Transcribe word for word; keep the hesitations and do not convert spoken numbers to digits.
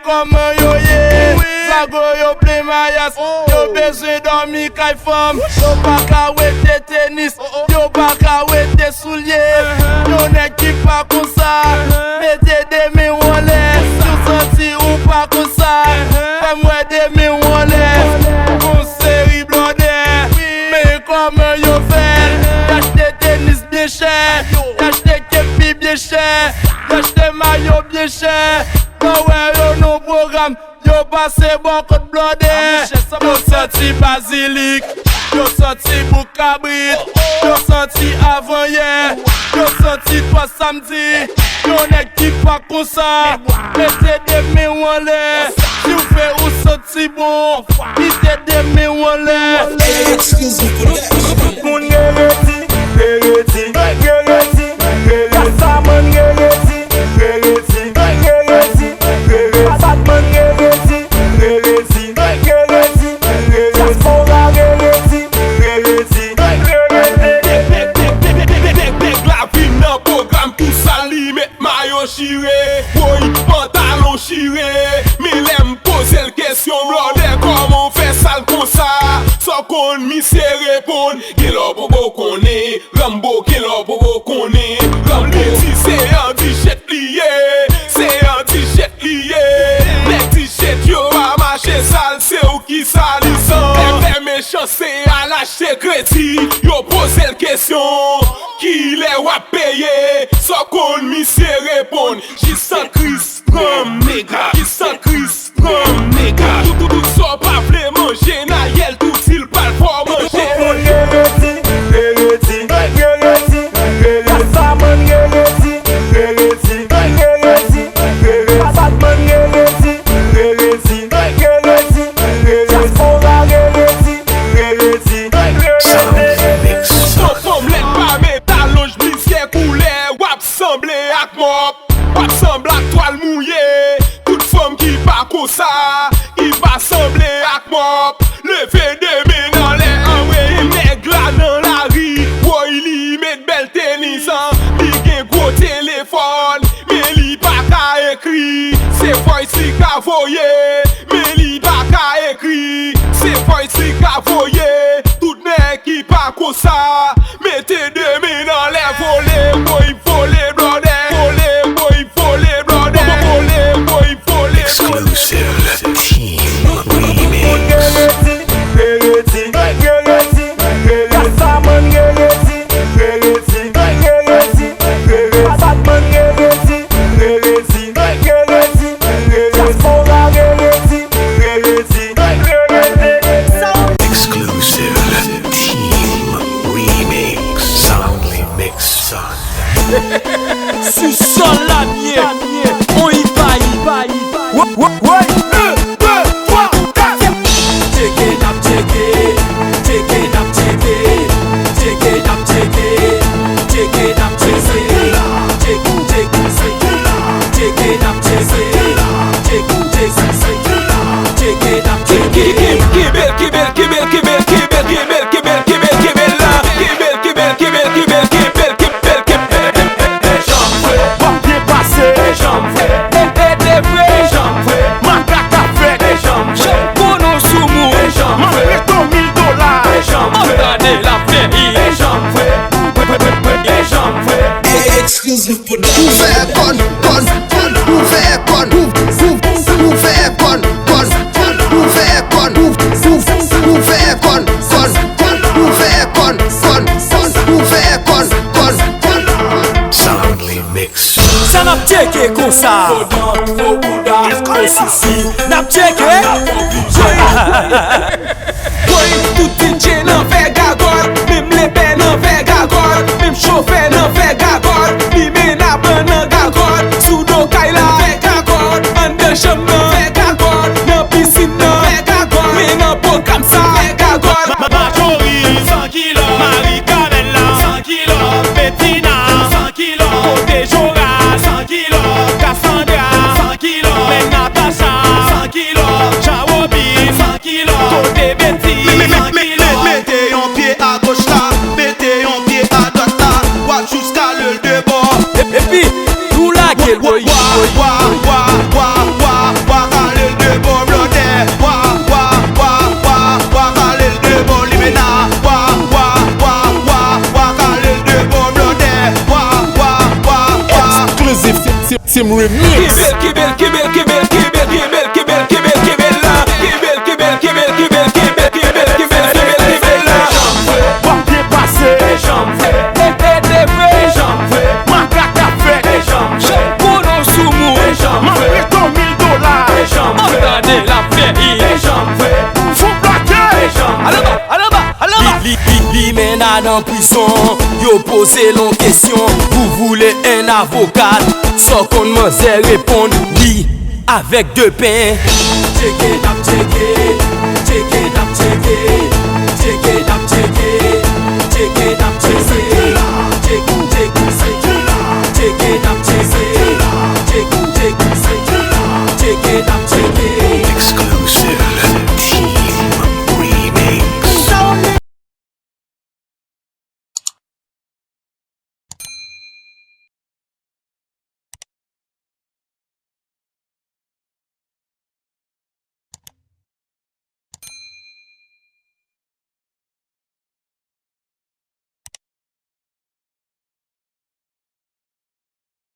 Kòman yo ye? Zago yo plen mayas. Yo bezwen dòmi kay fanm. Yo pa ka wete tenis. Yo pa ka wete soulye. Yon nèg ki pa konsa, mete de men w anlè. Si w santi ou pa konsa, fè m wè de men w anlè. Yon seri blòdè, men kòman yo fè? Y achte tenis byen chè, y achte kepi byen chè, y achte mayo byen chè. Mwen wè yo nan pwogram, yo pase bò kot blòdè. Yo santi bazilik, yo santi bouk kabrit, yo santi avanyè, yo santi twa samdi. Yon nèg ki pa konsa, mete de men w anlè. Si w fè ou santi bon, mete de men w anlè. Exclusive production. Tout moun rere di, rere di, rere di, rere di. Rastaman rere di, rere di, rere di, rere di. Batman rere di, rere di, rere di, rere di. Dyaspora rere di, rere di, rere di. Nèg, nèg, nèg, nèg, nèg, nèg la vin nan pwogram pou sa li met mayo chire, woy, pantalon chire. Men lè m poze l kesyon, blòdè, kòman w fè sal konsa? Sa w konn, misye reponn, gen lè w poko konnen. Rambo, gen lè w poko konnen. Rambo di se an dichèt li ye, se an dichèt li ye. Nèg dichèt yo pa mache sal, se w ki salisan. Fè mechan, se al achte kredi. Yo poze l kesyon, kilè w ap peye? Sa w konn, misye reponn, jis an kris pran m, nèg la. Jis an kris pran m, nèg la. Tout, tout, tout sa w pa vle manje, Nayèl tou di l pral fè w manje. Tout moun rere di, rere di, rere di, rere di. Rastaman rere di, rere di, rere di, rere di. Batman rere di, rere di, rere di, rere di. Dyaspora rere di, rere di, rere di. Fanm lèd pa met alonj, plizyè koulè, w ap sanble ak mòp. W ap sanble ak twal mouye. Tout fanm ki pa konsa, ki pa sanble ak mòp, leve de men anlè. Anmwey, nèg la nan lari, woy, li met bèl tenis, li gen gwo telefòn, men li pa ka ekri. Se voice li ka voye, men li pa ka ekri. Se voice li ka voye. Tout nèg ki pa konsa, mete de men anlè, vole, woy, vole, blòdè. Vole, woy, vole, blòdè. Vole, woy, vole, vole. Exclusive Team Remix. Rere di, rere di, rere di, rere di. Rastaman rere di, rere di, rere di, rere di. Batman rere di, rere di, rere di, rere di. Dyaspora rere di, rere di, rere di. Exclusive Team Remix. Sound Remix Son. Sou sòl la m ye. On hit pa hit. Woy, woy, woy. Un, deux, trois, quatre. Tcheke n ap tcheke, tcheke n ap tcheke, tcheke n ap tcheke, tcheke n ap tcheke, tcheke, tcheke, tcheke n ap tcheke, tcheke, tcheke, tcheke n ap tcheke. Kenbe l, kenbe l, kenbe l, kenbe l, kenbe l, kenbe l, kenbe l, kenbe l, kenbe l la. Kenbe l, kenbe l, kenbe l, kenbe l, kenbe l, kenbe l, kenbe l, kenbe l, kenbe l, kenbe l. Enjanm vre, w ap byen pase. Enjanm vre, e, e, e vre. Enjanm vre, makak ap fèt. Enjanm vre, kono sou moun. Enjanm vre, m ap prete w mil dola. Enjanm vre, ann gade l ap fè hit. Enjanm vre, enjanm vre. Exclusive Production. Ouvè kòn, kòn, kòn, ouvè kòn, ouv, ouv, ouvè kòn, kòn, kòn, ouvè kòn, ouv, ouv, ouvè kòn, kòn, kòn, ouvè kòn, kòn, kòn, ouvè kòn, kòn, kòn. Sound Remix. Sa n ap tcheke konsa. Fo dòt, fo bouda, fo sousi. N ap tcheke. Woy, tout D J nan fè gagòt, menm lepè nan fè gagòt, menm chofè nan fè gagòt, limen laban nan gagòt, sou do kay la fè gagòt, anndan chanm nan fè gagòt, nan pisin nan fè gagòt, men nan pwogram sa fè gagòt. Ma-, ma-, Majori, san kilòt, Mari Kamèl la, san kilòt, Betina, san kilòt, kote Jora, san kilòt, Cassandra, san kilòt, men Natacha, san kilòt, Jawobi, san kilòt, kote Betty, san kilòt. Mete yon pye agoch la, mete yon pye adwat la, w ap Remix. Kibel, kibel, kibel, kibel, kibel, kibel, kibel, kibel, kibel la. Kibel, kibel, kibel, kibel, kibel, kibel, kibel, kibel, kibel la. W ap byen pase. Tete devre. Makak ap fèt. Kono sou moun. M ap prete w mil dola. An gade l ap fè hit. Fon plake. Al anba, al anba, al anba. Li, li, li, li mennen nan prizon. Yo poze l yon kesyon. Vous voulez un avocat? Sa w konn manzè reponn wi avèk de pen. Tcheke, n ap tcheke. Tcheke, n ap tcheke. Tcheke,